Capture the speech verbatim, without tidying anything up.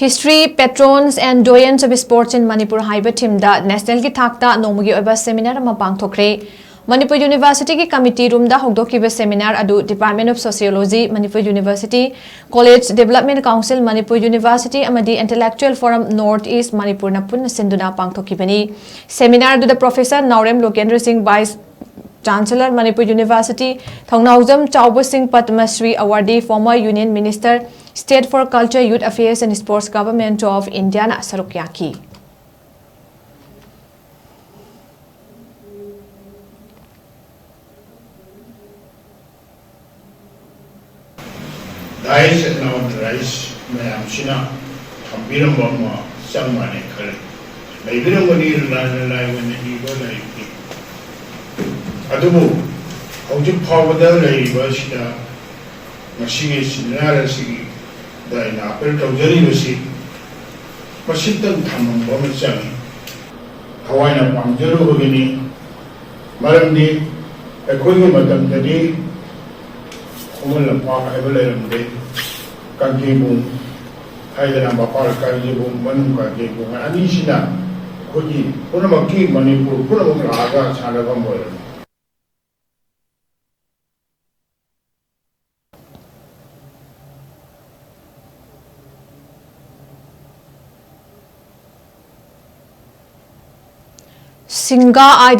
History, Patrons and Doyens of Sports in Manipur ꯍꯥꯏꯕ ꯊꯤꯝꯗ ꯅꯦꯁꯅꯦꯜꯒꯤ ꯊꯥꯛꯇ ꯅꯣꯡꯃꯒꯤ ꯑꯣꯏꯕ ꯁꯦꯃꯤꯅꯥꯔ ꯑꯃ ꯄꯥꯡꯊꯣꯛꯈ꯭ꯔꯦ꯫ ꯃꯅꯤꯄꯨꯔ ꯌꯨꯅꯤꯚꯔꯁꯤꯇꯤꯒꯤ ꯀꯃꯤꯇꯤ ꯔꯨꯝꯗ ꯍꯧꯗꯣꯛꯈꯤꯕ ꯁꯦꯃꯤꯅꯥꯔ ꯑꯗꯨ Department of Sociology, Manipur university, College Development Council, Manipur university ꯑꯃꯗꯤ Intellectual Forum North East ꯃꯅꯤꯄꯨꯔꯅ ꯄꯨꯟꯅ ꯁꯤꯟꯗꯨꯅ ꯄꯥꯡꯊꯣꯛꯈꯤꯕꯅꯤ꯫ ꯁꯦꯃꯤꯅꯥꯔ ꯑꯗꯨꯗ ꯄ꯭ꯔꯣꯐꯦꯁꯔ ꯅꯥꯎꯔꯦꯝ ꯂꯣꯀꯦꯟꯗ꯭ꯔ ꯁꯤꯡ, ꯚꯥꯏꯁ ꯆꯥꯟꯁꯦꯂꯔ, ꯃꯅꯤꯄꯨꯔ ꯌꯨꯅꯤꯚꯔꯁꯤꯇꯤ, ꯊꯧꯅꯥꯎꯖꯝ ꯆꯥꯎꯕ ꯁꯤꯡ, Padma Shri ꯑꯦꯋꯥꯔꯗꯤ, former Union Minister, State for Culture, Youth Affairs and Sports, Government of Indiaꯅ ꯁꯔꯨꯛ ꯌꯥꯈꯤ꯫ Dais and unauthorized ꯃꯌꯥꯝꯁꯤꯅ ꯊꯝꯕꯤꯔꯝꯕ ꯑꯃ ꯆꯞ ꯃꯥꯟꯅꯩ ꯈꯜꯂꯤ꯫ ꯂꯩꯕꯤꯔꯝꯒꯅꯤ, ꯂꯥꯏꯅ ꯂꯥꯏꯑꯣꯏꯅ ꯏꯕ ꯂꯥꯏꯔꯤꯛꯇꯤ꯫ ꯑꯗꯨꯕꯨ ꯍꯧꯖꯤꯛ ꯐꯥꯎꯕꯗ ꯂꯩꯔꯤꯕ ꯑꯁꯤꯗ ꯉꯁꯤꯒꯤ ꯁꯦꯃꯤꯅꯥꯔ ꯑꯁꯤꯒꯤꯗ ꯑꯩꯅ ꯑꯥꯄꯤꯜ ꯇꯧꯖꯔꯤꯕꯁꯤ ꯃꯁꯤꯇꯪ ꯊꯝꯃꯝꯕ ꯑꯃ ꯆꯪꯉꯤ꯫ ꯊꯋꯥꯏꯅ ꯄꯥꯝꯖꯔꯨꯕꯒꯤꯅꯤ꯫ ꯃꯔꯝꯗꯤ ꯑꯩꯈꯣꯏꯒꯤ ꯃꯇꯝꯗꯗꯤ ꯈꯨꯃꯟ ꯂꯝꯄꯥꯛ ꯍꯥꯏꯕ ꯂꯩꯔꯝꯗꯦ꯫ ꯀꯥꯡꯖꯩꯕꯨꯡ ꯍꯥꯏꯗꯅ ꯃꯄꯥꯟ ꯀꯥꯡꯖꯩꯕꯨꯡ, ꯃꯅꯨꯡ ꯀꯥꯡꯖꯩꯕꯨꯡ ꯑꯅꯤꯁꯤꯅ ꯑꯩꯈꯣꯏꯒꯤ ꯄꯨꯝꯅꯃꯛꯀꯤ, ꯃꯅꯤꯄꯨꯔ ꯄꯨꯝꯅꯃꯛ ꯂꯥꯛꯑꯒ ꯁꯥꯟꯅꯐꯝ ꯑꯣꯏꯔꯝꯃꯤ꯫ ꯁꯤꯡꯒꯥ Ideal